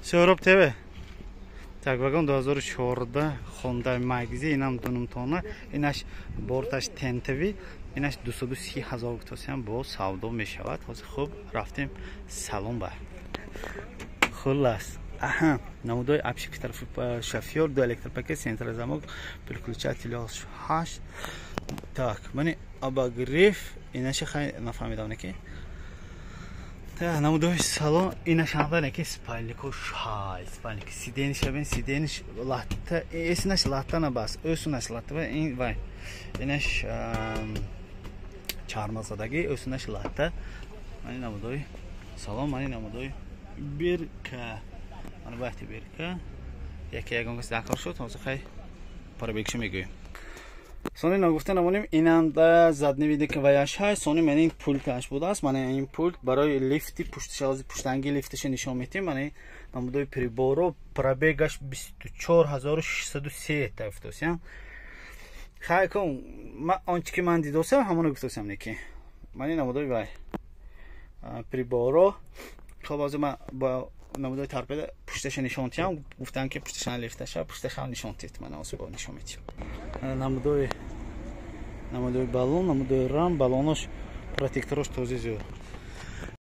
Сӯҳроб ТВ. Так, вагон 2014 Honda Magzi, инам дунумтона, инаш борташ тентовый, инаш 230 ҳазор гуфтосиам, бо савдо мешавад. Ҳозир хуб рафтем салон ба. Хуллас. Аҳа, намудои обшивки тарафи шофёр, ду электропакет, центральный замок, переключатель 8. Так, мани обогрев, инаша хай нафаҳмидам неки. Намудои салон инаш ҳамда неки спальнико шай, спальник сиденье ша бин, сиденье ш латта, эсинаш латта на бас, өсунаш латта ва ин вай. Инаш чармазадагӣ, өсунаш латта. Мани намудои салон, мани намудои бирка. Мани вақти бирка. Яке ягон кас дакор шуд, ҳозир хай пробег ша мегӯем. Сони нагуфта намонем, инанда задний види ки ваяш ҳаст, сони ман ин пульташ будааст, ман ин пульт барои лифти пушташа, ҳозир пуштанги лифташа нишон медиҳем, ман намудои приборо, пробег аш 24603 та гуфтосям. Хай кун, ман он чи ки ман дидосам, ҳамоно гуфтосам неки. Ман ин намудои вай приборо, хоб ҳозир ман бо намудои торпеда пушташа нишон тиҳам, гуфтам ки пушташа лифташа, пушташа нишон тиҳд, ман ҳозир бо нишон медиҳам. Намудои баллон, намудои рам, баллонош, протекторош този зӯр.